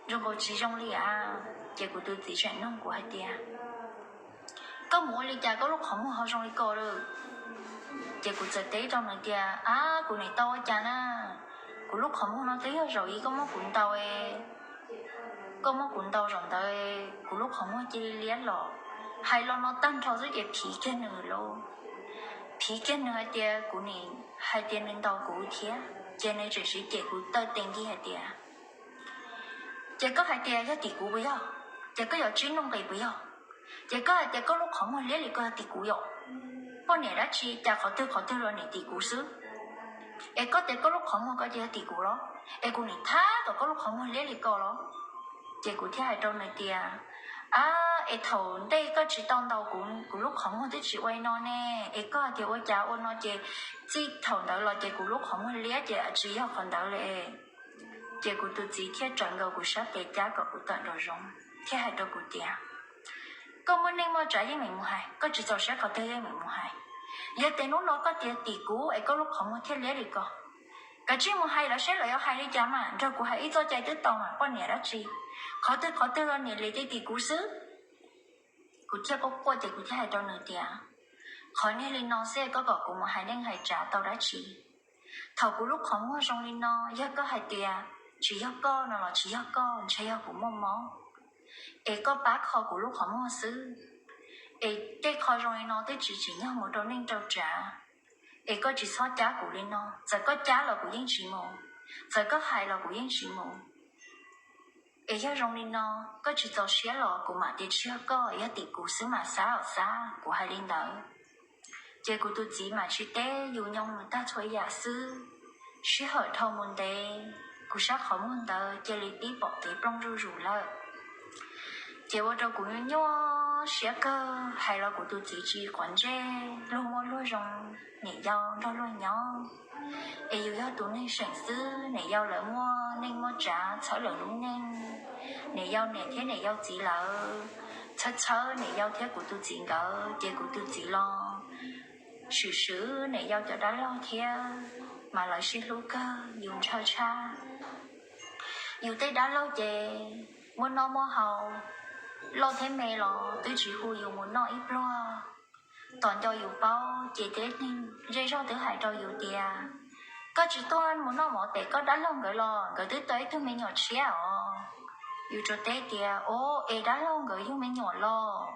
zoo nkaus tsis zoo li as. Ces kuv tus txiv tseem nug kuv hais tias, Koj mus ua li cas koj lub qhov muag ho zoo li ko lawm? Ces kuv txawm teb rau nws tias, Ab, kuv niam tau ua cas na, kuv lub qhov muag no twb yog zaum ib koj muab kuv ntaus, koj muab kuv ntaus zaum ntawd kuv lub qhov muag cia li liab los. Hais los no tag nrho xwb ces phiv kiag nws lauj. Phiv kiag nws hais tias kuv niam hais tias nws ntaus kuv thiab, ces nws tseem siv cem kuv tawm tes nkig hais tias, Ces koj hais tias yog tim kuv puas yog? Ces koj yuav tsib nuj nqis puas yog? Ces koj hais tias koj lub qhov muag liab li ko yog tim kuv yom? Poj niam dab tsi cas qhov twg qhov twg los niam tim kuv xwb? Es koj tias koj lub qhov muag ko ces yog tim kuv los? Es kuv niam thab kom koj lub qhov muag liab li ko los? Ces kuv thiaj hais rau nws tias, Ab, es thaum ntej koj tsis tau ntaus kuv, kuv lub qhov muag twb tsis ua li no ne, es koj hais tias ua cas ua no ces txij thaum ntawd los ces kuv lub qhov muag liab ces tsis yog qhov ntawd li. Ces kuv tus txiv thiaj tsawv nkaus kuv sab tes cab kom kuv tawm nraum zoov thiab hais rau kuv tias, Koj muaj neej muaj tsav yeej meem mus hais, koj tsis txaus siab qhov twg yeej meem mus hais. Yog tias hnub no koj tias tim kuv es koj lub qhov muag thiaj liab li ko, kav tsij mus hais lawv seb lawv yuav hais li cas mas, nrog kuv hais ib txoj cai twb tau mas, poj niam dab tsi, qhov twg qhov twg los niam li tej tim kuv xwb. Kuv thiaj quaj quaj ces kuv thiaj hais rau nws tias, Qhov niag li no xwb koj kom kuv mus hais neej hais tsav tau dab tsi? Thaum kuv lub qhov muag zoo li no, yog koj hais tias tsis yog koj no los tsis yog koj, ntshe yog kuv muaj mob, es koj pab kho kuv lub qhov muag xwb. Es tej qho zoo li no twb tsis tsim nyog mus rau neej rau tsav, es koj tsis txhob cab kuv li no. Txawm koj cab los kuv yeej tsis mus, txawm koj hais los kuv yeej tsis mus. Es yog zoo li no, koj tsis txaus siab los kuv mam tias tsis yog koj, yog tim kuv xwb mas xab os xab, kuv hais li ntawd. Ces kuv tus txiv mam tsis teb, yus nyoo nws tag txhua yam xwb. Sij hawm dhau mus ntev, kuv sab qhov muag ntawd cia li pib pom kev plooj zuj zus lawm. Ces ua rau kuv nyuaj nyuaj siab kawg, hais los kuv tus txiv tsis quav ntsej, luag muaj luag zoo, niam yau nrog luag nyob. Es yus yog tus neeg seem xwb, niam yau lawv muaj neej muaj tsav txhawb lawv lub neej. Niam yau niam thiab niam yau txiv lawv txhawb txhawb niam yau thiab kuv tus txiv nkawd, ces kuv tus txiv los swm swm niam yau cov dab laug thiab, mas lawv sib hlub kawg, yus ntshaw tshaj. Yus tej dab laug ces muaj noj muaj haus, loj thiab me los twb tsis hu yus mus noj ib pluag. Tos nco yus paub ces tej neeg zej zog twb hais rau yus tias, koj tsis tuaj mus noj mov tes koj dab laug nkawd los nkawd twb tau ib tug me nyuam tshiab os. Yus tsuas teb tias, o, es dab laug nkawd yug me nyuam los?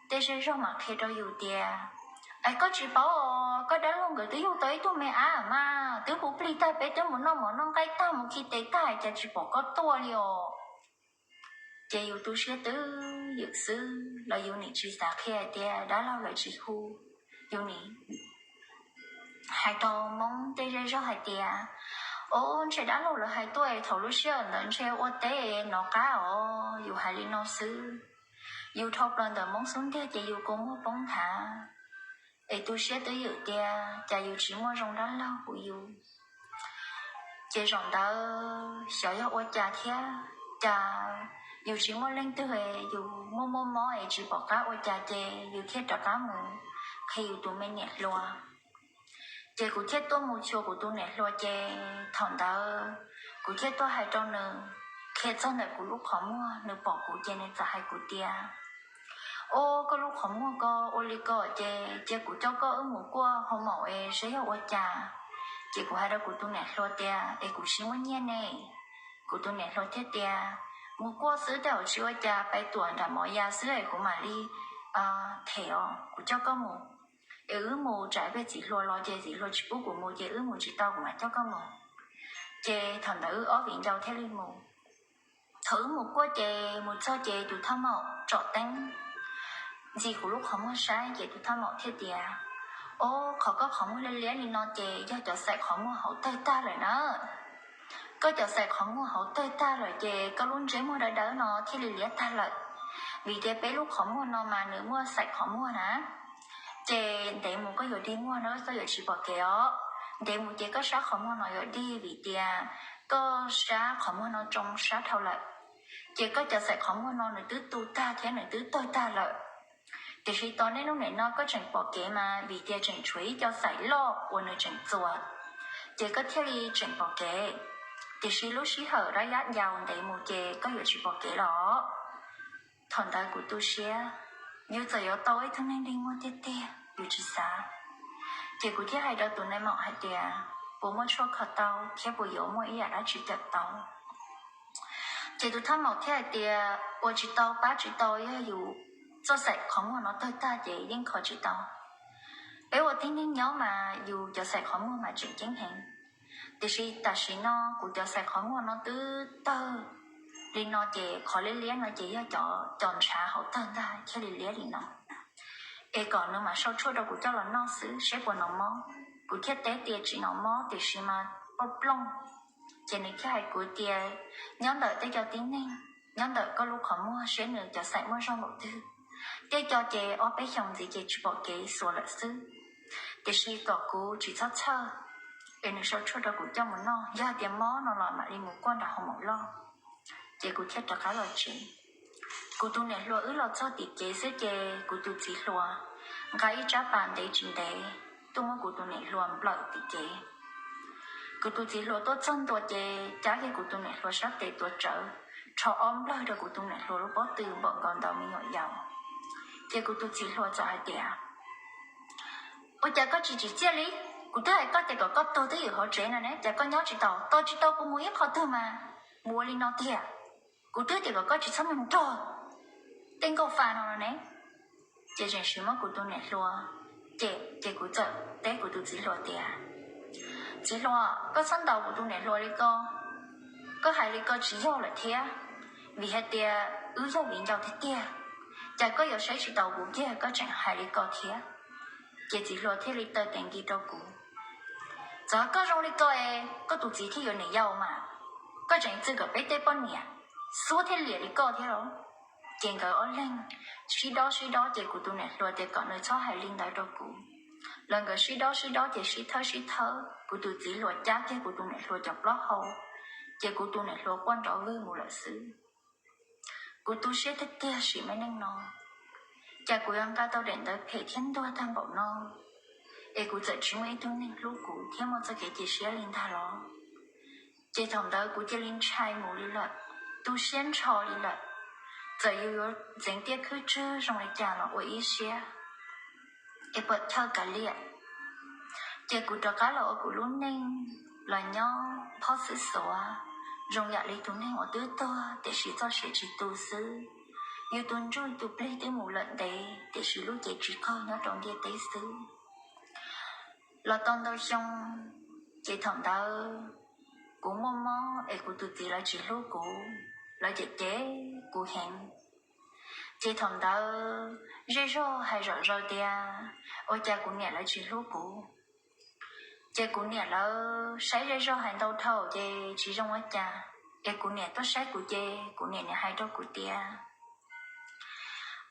Tej zej zog mam qhia rau yus tias, es koj tsis paub os, koj dab laug nkawd twb yug tau ib tug me ab mas twb hu plig tag, peb twb mus noj mov noj nqaij tag mus khi tes tag cas tsis pom koj tuaj li os. Ces yus tu siab twb ywm xwb los yus nim tsis xav qhia hais tias dab laug lawv tsis hu. Yus nim hais rau Hmoob tej zej zog hais tias, o, ntshe dab laug lawv hais tuaj es thaum lub sij hawm ntawd ntshe ua teb nov qab os. Yus hais li no xwb, yus dhau plaws ntawm Hmoob xub ntiag ces yus kua muag poob nthav. Es tu siab twb ywm tias cas yus tsis muaj zoo dab laug hu yus. Ces zaum ntawd xyov yog ua cas thiab, cas yus tsis muaj leej twg, yus muaj muaj mob es tsis pom qab ua cas ces yus thiaj rov qab mus qhia yus tus me niam hluas. Ces kuv thiaj tuaj mus xyuas kuv tus niam hluas, ces thaum ntawd kuv thiaj tuaj hais rau nws, qhia txog ntawm kuv lub qhov muag, nws pom kuv ces nws txawm hais kuv tias, o, koj lub qhov muag ko ua li ko ces cia kuv coj koj wb mus kuaj hoo maum es saib yog ua cas. Ces kuv hais rau kuv tus niam hluas tias, es kuv tsis muaj nyiaj ne. Kuv tus niam hluas thiaj tias, mus kuaj xwb tej zaum tsis ua cas, pais tuam nram mov ya xwb es kuv mam li them os, kuv coj koj mus. Es wb mus tsam peb txiv hluas los ces txiv hluas tsis pub kuv mus ces wb mus tsis tau, kuv mam coj koj mus. Ces thaum ntawd wb ob viv ncaus thiaj li mus. Thaum wb mus kuaj ces mus txog ces tus thaj maum tsom teeb ntxi kuv lub qhov muag saib ces tus thaj maum thiaj tias, o, qhov koj qhov muag liab liab li no ces yog cov xaim qhov muag hauv tawg tag lawm na. Koj cov xaim qhov muag hauv tawg tag lawm ces koj lub ntsej muag dawb dawb no thiaj li liab tag lawm. Vim tias peb lub qhov muag no mas nws muaj xaim qhov muag na. Ces ntev mus koj yuav dig muag na koj yuav tsis pom kev os. Ntev mus ces koj sab qhov muag no yuav dig vim tias koj sab qhov muag no tsoo sab dhau lawm. Ces koj cov xaim qhov muag no nws twb tu tag thiab nws twb tawg tag lawm. Tiam sis tos nej lub niam no koj tseem pom kev mas vim tias tseem tshuav ib co xaim loj uas nws tseem txuas, ces koj thiaj li tseem pom kev. Tiam sis lub sij hawm dab yab yau ntev mus ces koj yuav tsis pom kev los. Thaum ntawd kuv tu siab, yus txawm yuav tau ib tug neeg dig muag tiag tiag yus tsis xav. Ces kuv thiaj hais rau tus nai maum hais tias, puas muaj tshuaj kho tau thiab puas yuav muaj ib yam dab tsi cawm tau? Ces tus thaj maum thiaj hais tias, ua tsis tau pab tsis tau, yog yus txoj xaim qhov muag no tawg tag ces yeej kho tsis tau. Peb ua tib neeg nyob mas yus cov xaim qhov muag mas tseem ceeb heev. Tiam sis tam sim no kuv cov xaim qhov muag no twb tawg li no ces qhov liab liab no ces yog cov ntshav hauv tawg ntag thiaj li liab li no. Es kom nws mam sau tshuaj rau kuv coj los noj xwb saib puas hnov mob. Kuv thiaj teb tias tsis hnov mob tiam sis mas plooj plooj. Ces nws thiaj hais kuv tias, nyob ntawm tej cov tib neeg, nyob ntawm koj lub qhov muag saib nws cov xaim muaj zog npaum twg. Tej co ces ob peb xyoos ntxiv ces tsis pom kev xuas lawm xwb. Tiam sis kom kuv tsis txhob txhawj, es nws sau tshuaj rau kuv coj mus noj, yog hais tias mob no los mam li mus kuaj nram hoo maum loj. Ces kuv thiaj rov qab los tsev. Kuv tus niam hluas wb los txog tim kev xwb ces kuv tus txiv hluas nqa ib tsab pas ntev tsis ntev tuaj muab kuv tus niam hluas nplawm tim kev. Kuv tus txiv hluas tuaj txog ntua ces cab kiag kuv tus niam hluas sab tes tuav tsawv, rho ob nplawg rau kuv tus niam hluas lub pob tw npaum nkaus ntaus me nyuam yaus. Ces kuv tus txiv hluas txawm hais tias, ua cas koj tsis tsim txiaj li? Kuv twb hais koj tias kom koj tuag twb ywm hauv tsev no ne, cas koj nyob tsis tau? Tos tsis tau kuv mus ib qho twg mas mus ua li no tiag. Kuv twb tias kom koj tsis txhob mus nrog tej nkauj fa no no ne. Ces tseem sim muab kuv tus niam hluas cem, ces kuv txawm teb kuv tus txiv hluas tias, txiv hluas, koj txhob ntaus kuv tus niam hluas li ko. Koj hais li ko tsis yog lawm thiab, vim hais tias wb yog viv ncaus tiag tiag, cas koj yuav saib tsis taus kuv kiag koj tseem hais li ko thiab. Ces txiv hluas thiaj li taw tes nti rau kuv, txawm koj zoo li ko es koj tus txiv thiaj yuav niam yau mas, koj tseem txwj kom peb tej poj niam xuab thiab liam li koj thiab los. Ces nkawd ob leeg sib dob sib dob ces kuv tus niam hluas tias kom nws txhob hais li ntawd rau kuv. Lawv nkawd sib dob sib dob ces sib thawb sib thawb, kuv tus txiv hluas cab kiag kuv tus niam hluas cov plaub hau, ces kuv tus niam hluas quaj nrov vwg mus lawm xwb. Kuv tu siab tiag tiag sim me neej no. Cas kuv yuav nqa tau daim ntawv phem thiab ntuag tag npaum no, es kuv txawm tsis muaj ib tug neeg hlub kuv thiab muaj txoj kev cia siab li ntag los? Ces thaum ntawd kuv cia li ntshai mus li lawm, tu siab ntsho li lawm. Txawm yus yuav ntxeev tiaj khwb tswg zoo li cas los ua ib siab es puas chawj kav liam. Ces kuv rov qab los ua kuv lub neej los nyob phob xwb xuav, zoo yam li tus neeg uas twb tuag tiam sis txoj sia tsis tu xwb. Yus tus ntsuj tus plig twb mus lawm ntev tiam sis lub cev tsis qaug nyob rau ntiaj teb xwb. Los tau ntau xyoo, ces thaum ntawd kuv muaj mob es kuv tus txiv lawv tsis hlub kuv, lawv cem cem kuv heev. Ces thaum ntawd zej zog hais zom zaws tias ua cas kuv niam lawv tsis hlub kuv. Ces kuv niam lawv saib zej zog hais ntau dhau ces tsis zoo ua cas, es kuv niam tuaj saib kuv ces kuv niam niam hais rau kuv tias,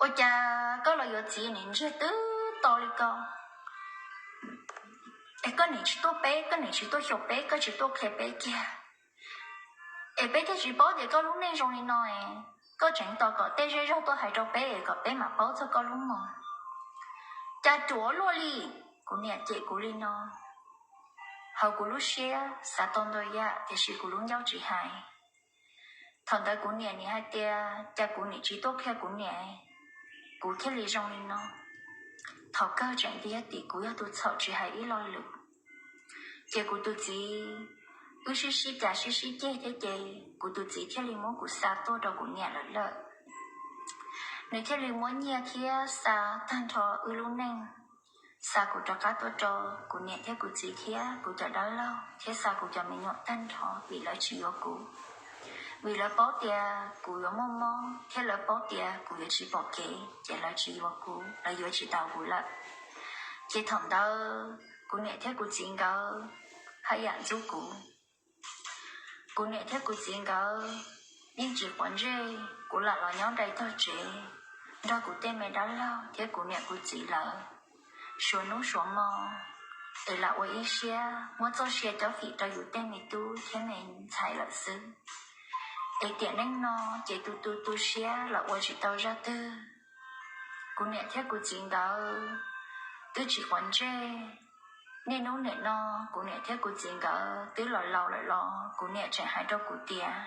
ua cas koj los yuav txiv nim ntsiag twb to li ko, es koj nim tsis tuaj peb, koj nim tsis tuaj xyuas peb, koj tsis tuaj qhia peb kiag, es peb thiaj tsis paub tias koj lub neej zoo li no es koj tseem tos kom tej zej zog tuaj hais rau peb es kom peb mam paub txog koj lub mos. Cas ruam luaj li. Kuv niam cem kuv li no. Hauv kuv lub siab xav tau ntau yam tiam sis kuv lub ncauj tsis hais. Thaum ntawd kuv niam nim hais tias cas kuv nim tsis tuaj qhia kuv niam, kuv thiaj li zoo li no. Thaum kawg tseem tias tim kuv yog tus txhaum tsis hais ib lo lus. Ces kuv tus txiv, wb sib sib cav sib sib ceg thiab ces kuv tus txiv thiaj li muab kuv xa tuaj rau kuv niam lawv lawm. Nws thiaj li muab nyiaj thiab xa tag nrho wb lub neej, xa kuv rov qab tuaj rau kuv niam thiab kuv txiv thiab kuv cov dab laug thiab xa kuv cov me nyuam tag nrho vim lawv tsis yuav kuv. Vim lawv paub tias kuv yuav muaj mob thiab lawv paub tias kuv yuav tsis pom kev ces lawv tsis yuav kuv, lawv yuav tsis tau kuv lawm. Ces thaum ntawd kuv niam thiab kuv txiv nkawd haj yam ntxub kuv. Kuv niam thiab kuv txiv nkawd yeej tsis quav ntsej kuv lam los nyob nraim tog tsev nrog kuv tej me dab laug thiab kuv niam kuv txiv lawv suav hnub suav hmo, es lam ua ib siab muab txoj sia cob fim rau yus tej me tub thiab me ntxhais lawm xwb. Es tiam neej no ces tu tu tu siab los ua tsis tau zaj twg. Kuv niam thiab kuv txiv nkawd twb tsis quav ntsej. Niaj hnub nim no kuv niam thiab kuv txiv nkawd twb los laus lawm los kuv niam tseem hais rau kuv tias,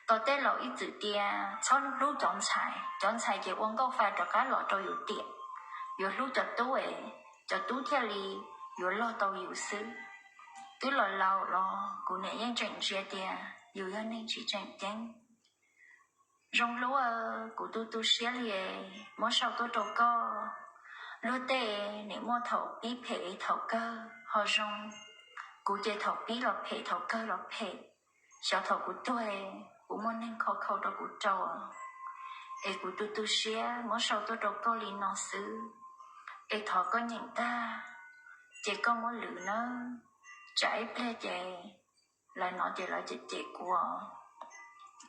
tos tej laus ib txwm tias txhob hlub cov ntxhais, cov ntxhais ces ua nkauj fa rov qab los rau yus tiam, yuav hlub cov tub es cov tub thiaj li yuav log tau yus xwb. Twb los laus los kuv niam yeej tseem ntsia tias yus yog neeg tsis tseem ceeb. Zoo hlub, kuv tu tu siab li, muab sau tuaj rau koj. Luag tej nim muaj thaum pib phem thaum kawg ho zoo, kuv ces thaum pib los phem thaum kawg los phem. Xyov thaum kuv tuag kuv muaj neeg kho khau rau kuv rau, es kuv tu tu siab muab sau tuaj rau koj li no xwb. Es thov koj nyeem tag ces koj muab lwv nawb, tsam ib pliag ces lawv no ces lawv cem cem kuv.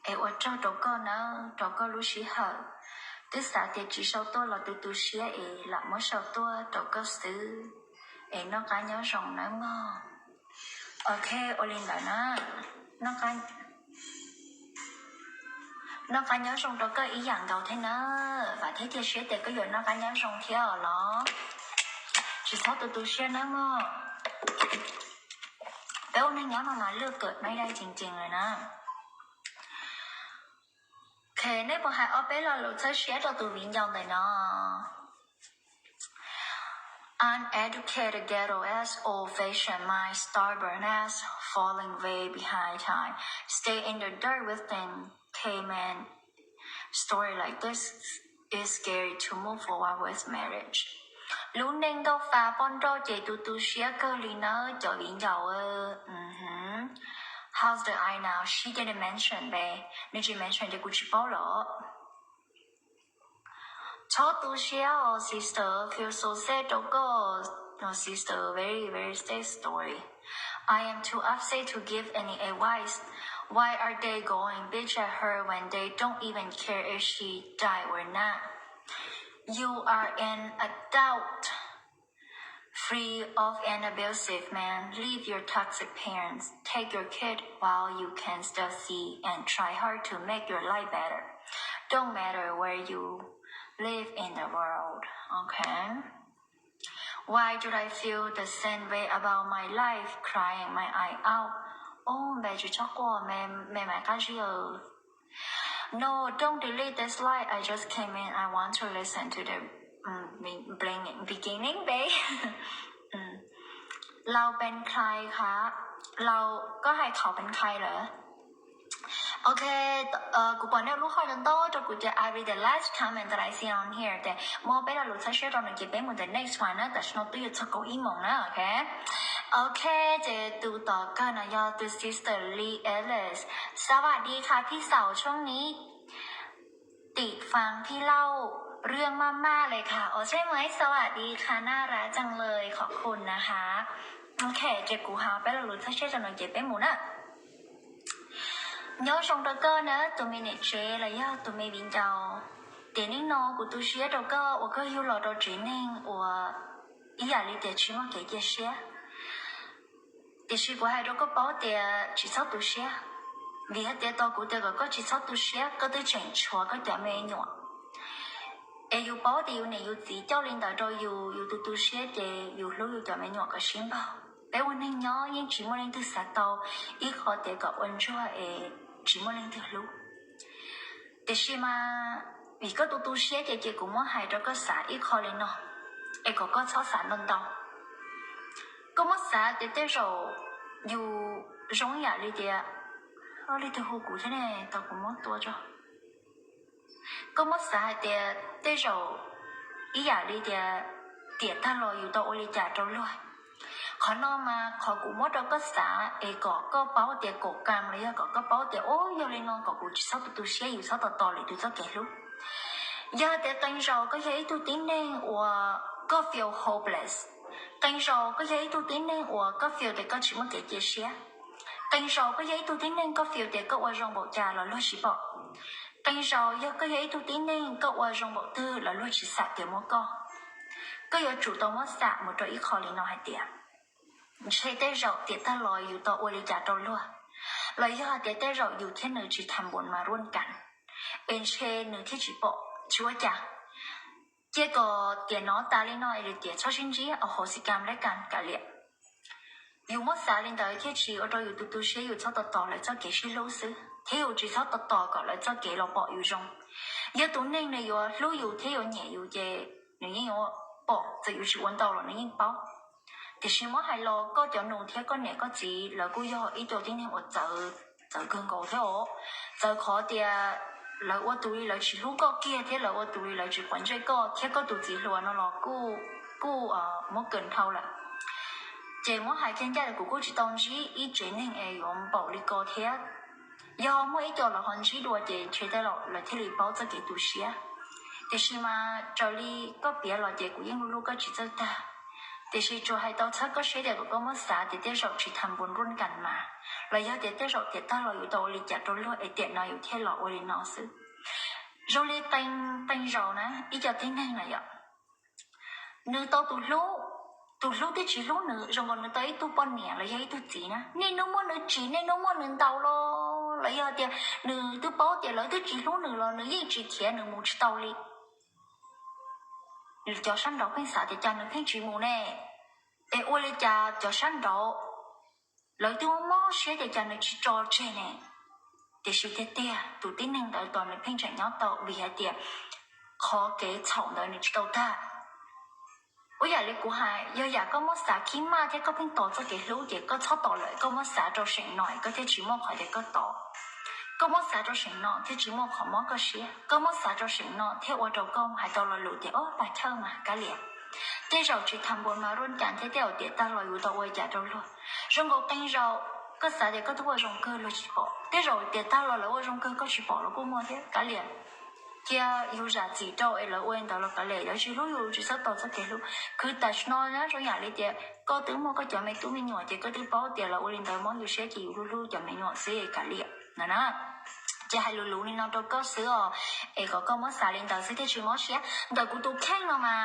Es ua tsaug rau koj nawb, rau koj lub sij hawm. Twb xav tias tsis sau tuaj los tu tu siab es lam muab sau tuaj rau koj xwb. Es noj qab nyob zoo nawb mog. Ok, ua li ntawd na. Noj qab nyob zoo rau koj ib yam nkaus thiab na. Vam thiab cia siab tias koj yuav noj qab nyob zoo thiab os los. Tsis txhob tu tu siab nawb mog. Peb ua neeg nyob no mas lwj kawm maiv dai ceev ceev lawm na. Ok, nej puas hais ob peb lo lus txhawb siab rau tus viv ncaus ntawm no? Uneducated ghetto ass, old fashioned mind, stubborn ass, falling way behind time. Stay in the dirt with them, caveman. Story like this is scary to move forward with marriage. Lub neej nkauj fa poj nrauj ces tu tu siab kawg li nawb cov viv ncaus. How's the I now? She didn't mention, babe. Nws tsis mention ces kuv tsis paub los. Txhob tu siab os sister, feel so sad rau koj os sister, very very sad story. I am too upset to give any advice. Why are they going bitch at her when they don't even care if she die or not? You are an adult. Free of an abusive man, leave your toxic parents, take your kid while you can still see and try hard to make your life better. Don't matter where you live in the world. Okay. Why do I feel the same way about my life, crying my eye out? Oh, babe, tsis txhob quaj, me, me mam qab zib. No, don't delete this live. I just came in. I want to listen to the um, be- bling- beginning, babe. Lau pes khai ha. Lau, koj hais qhov pes khai lawm. Ok, kuv pom nej lub hoj ntau rau kuv ces I read the last comment that I see on here. Ces muab peb lo lus txhawb siab rau nws ces peb mus the next one na, tam sim no twb yuav txog kaum ib moos na, ok. Ok, ces tus tom kawg no yog tus sister Lee Ellis. สวัสดีค่ะพี่สาว ช่วงนี้ติดฟังพี่เล่าเรื่องมากๆเลยค่ะ โอ้ใช่ไหม สวัสดีค่ะ น่ารักจังเลย ขอบคุณนะคะ Ok, ces kuv hais peb lo lus txhawb siab rau nws ces peb mus na. Nyob zoo rau koj na tus me niam tsev los yog tus me viv ncaus. Tiam neej no kuv tu siab rau koj uas koj yug los rau tsev neeg uas ib yam li tias tsis muaj kev cia siab. Tiam sis kuv hais rau koj paub tias tsis txhob tu siab, vim hais tias tau kuv tias kom koj tsis txhob tu siab, koj twb tseem tshuav koj cov me nyuam. Es yus paub tias yus niam yus txiv coj li ntawd rau yus, yus tus tu siab ces yus hlub yus cov me nyuam kom siab npaug. Peb ua neeg nyob yeej tsis muaj leej twg xav tau ib qho tias kom ua ntsuag es tsis muaj leej twg hlub. Tiam sis mas vim koj tus tu siab ces ces kuv muab hais rau koj xav ib qho li no, es kom koj txhob xav ntau ntau. Koj muab xav tias tej zaum yus zoo ib yam li tias, leej twg hu kuv thiab ne, tau kuv muab tua tso. Koj muab xav hais tias tej zaum ib yam li tias tiam tag los yus tau ua li cas rau luag. Qhov no mas qhov kuv muab rau koj xav es kom koj paub tias kaum kam los yog kom koj paub tias o yog li no kom kuv tsis txhob tu tu siab, yus txhob tos tos lwm tus txoj kev hlub. Yog tias qee zaus koj yog ib tug tib neeg uas koj feel hopeless, qee zaus koj yog ib tug tib neeg uas koj feel tias koj tsis muaj kev cia siab, qee zaus koj yog ib tug tib neeg koj feel tias koj ua zoo npaum cas los luag tsis pom, qee zaus yog koj yog ib tug tib neeg koj ua zoo npaum twg los luag tsis xam tias muaj koj. Koj yuav tsum tau muab xam mus rau ib qho li no hais tias ntshe tej zaum tiam tag los yus tau ua li cas rau luag, los yog hais tias tej zaum yus thiab nws tsis tham npuas mas ruaj kam, es ntshe nws thiaj tsis pom tsis ua cas. Cia kom tiam no tas li no es tiam txhob sib ntsib, au hauv xi kam lab kam kav liam. Yus muab xav li ntawd thiaj tsis ua rau yus tus tu siab, yus txhob tos tos lawv txoj kev sib hlub xwb, thiab yus tsis txhob tos tos kom lawv txoj kev los pom yus zoo. Yog tus neeg nws yuav hlub yus thiab yuav nyiam yus ces nws yeej yuav pom, txawm yus tsis ua ntau los nws yeej paub. Tiam sis muab hais los koj cov nus thiab koj niam koj txiv lawv kuj yog ib co tib neeg uas txawv, txawv kawg nkaus thiab os. Txawv qhov tias lawv ua tus li lawv tsis hlub koj kiag thiab lawv ua tus li lawv tsis quav ntsej koj thiab koj tus txiv hluas no los kuj, kuj muab kawm dhau lawm. Ces muab hais kiag ncaj tias kuv kuj tsis tau ntsib ib tsev neeg es yuav npaum li ko thiab. Yog muaj ib co lawv ho ntsib dua ces ntshe tej zaum lawv thiaj li paub txoj kev tu siab. Tiam sis mas raws li koj piav los ces kuv yeej hlub hlub koj tsis txawj tag. Tiam sis tsuas hais tau txhawb koj siab tias kom koj muab xav tias tej zaum tsis tham npuas ruaj kam mas, los yog tias tej zaum tiam tag los yus tau ua li cas rau luag es tiam no yus thiaj los ua li no xwb. Zoo li qee, qee zaus na ib co tib neeg na yom, nws tau tus hlub, tus hlub twb tsis hlub nws zoo nkaus nws tau ib tug poj niam los yog ib tug txiv na, niaj hnub muab nws tsim, niaj hnub muab nws ntaus los, los yog tias nws twb paub tias lawv twb tsis hlub nws los nws yeej tsis khiav, nws mus tsis tau li. Cov sab nraud pheej xav tias cas nws pheej tsis mus ne, es ua li cas cov sab nraud lawv twb mob mob siab tias cas nws tsis tso tseg ne. Tiam sis tiag tiag tus tib neeg ntawd tos nws pheej tseem nyob tau vim hais tias qhov kev txhaum ntawd nws tsis tau tag. Ua yam li kuv hais, yog yam koj muab xav khib maj thiab koj pheej tos txoj kev hlub ces koj txhob tos lawm, koj muab xav rau seem no koj thiaj tsis muaj qhov tias koj tos. Koj muab xav rau seem no thiaj tsis muaj qhov mob koj siab, koj muab xav rau seem no thiaj ua rau koj hais tau lo lus tias o pas chawj mas kav liam. Tej zaum tsis tham npuas mas ruaj kam thiab tej zaum tiam tag los yus tau ua cas rau luag. Zoo nkaus qee zaus koj xav tias koj twb ua zoo kawg luag tsis pom, tej zaum tiam tag los lawv ua zoo kawg koj tsis pom los kuj muaj thiab kav liam. Cia yus zam txim rau es lawv ua li ntawd los kav liam, lawv tsis hlub yus tsis txhob tos txoj kev hlub. Khwv tam sim no na zoo yam li tias koj twb muaj koj cov me tub me nyuam ces koj twb paub tias lawv ua li ntawd mob yus siab ces yus hlub hlub cov me nyuam xwb kav liam no na. Ces hais lus luv li no rau koj xwb os, es kom koj muab xav li ntawd xwb thiaj tsis mob siab. Ntawm kuv tus kheej no mas